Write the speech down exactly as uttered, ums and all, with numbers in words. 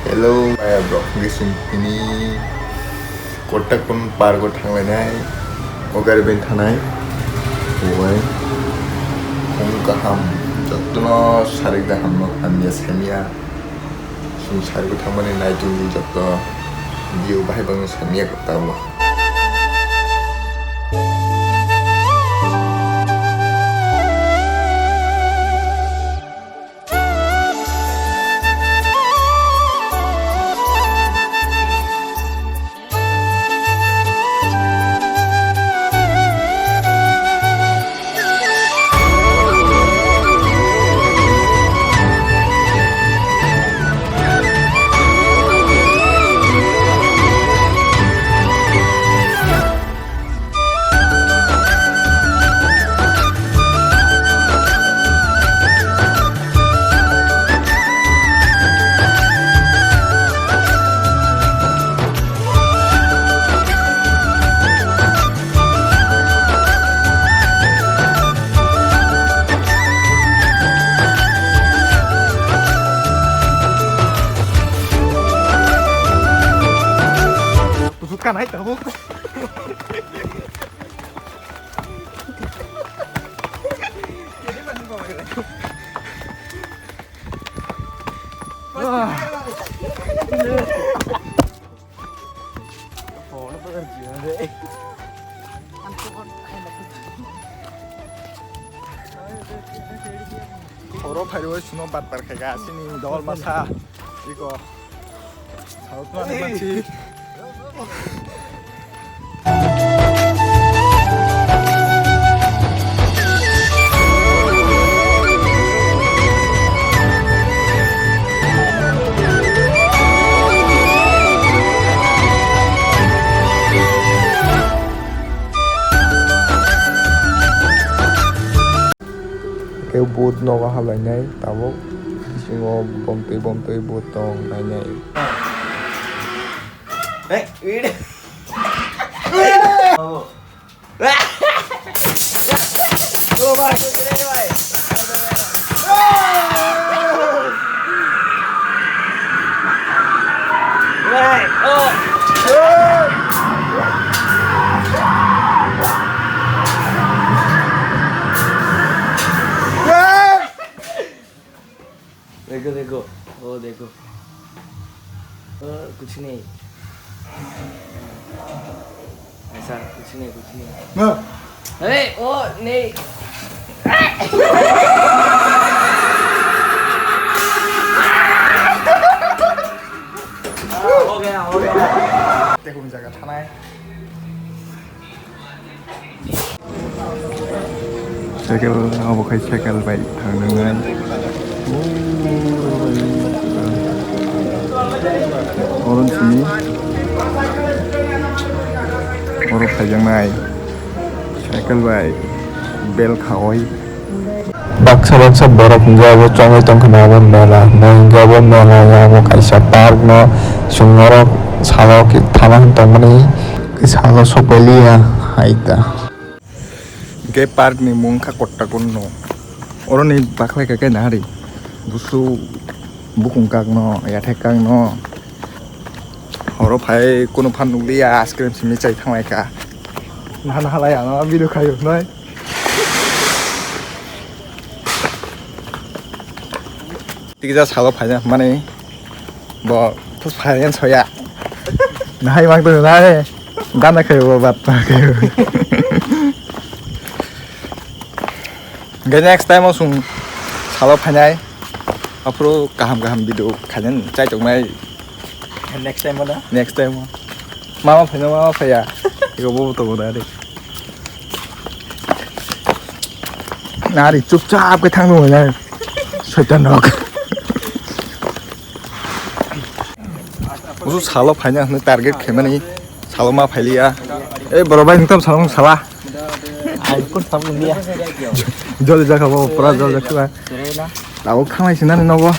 Hello, maya borok, hwnkhe chwng tini Kotakun park o thanglainai, o gari bai thanai, obai khum kaham, jotono sarik da hamno hamya samya, chwng sarik o thangmani naitung di joto view bahai bangno samya tabuk. Bukan aja tahu. Oro phaiwi suno batbar khaika, chini dol masa iko. South mani mansi. Khe boat nogo hablainai tabuk, bisingo bomtwi bomtwi boat tong nainai. Hey, wait. देखो, देखो, वो देखो। ओ, कुछ नहीं। ऐसा कुछ नहीं, कुछ नहीं। हाँ। अरे, ओ, नहीं। हो गया, हो गया। देखो, जगह थाना है। Cycle, abo khai cycle bai thang nang nai. Oron sini. Oro phaijak nai. Cycle bai bel khawi. Baksa baksa borok hwnwi abo chongwi tongkha na abo mela hwnwi hwnwi abo mela ya abo kaisa park no chwng norok salo thana hwn tongmani salo sokphailiya hai ta. Hwnkhe park ni mung kha Kottakunno. Oroni bakhlai kha khe nahari busu bukung kak no yathek kak no. Oro phai kunu phan nukliya, ice cream simi chai thanglai kha. Naha naha lai ano video khai rok nai. Tikija salo phaina mani bo thus phaina soya. Nahai mang to nai. Gana khai bo bat khai. Hwnkhe next time o chwng salo phainai. Aphuru kaham kaham video khainani chai tongnai. Next time o na? Next time o. Mama phaina mama phaiya. Ego bobo tongo da ri. Nari chupchap khe thang nung ya. Soitan rok. Usu salo phaina hwnwi target khaimani. Salo ma phailiya. Ei borok bai nungtam salo sala. Ang kun sam nung dia. Jol jakha bo pura jol jakha. Labo khanai sinani nogo.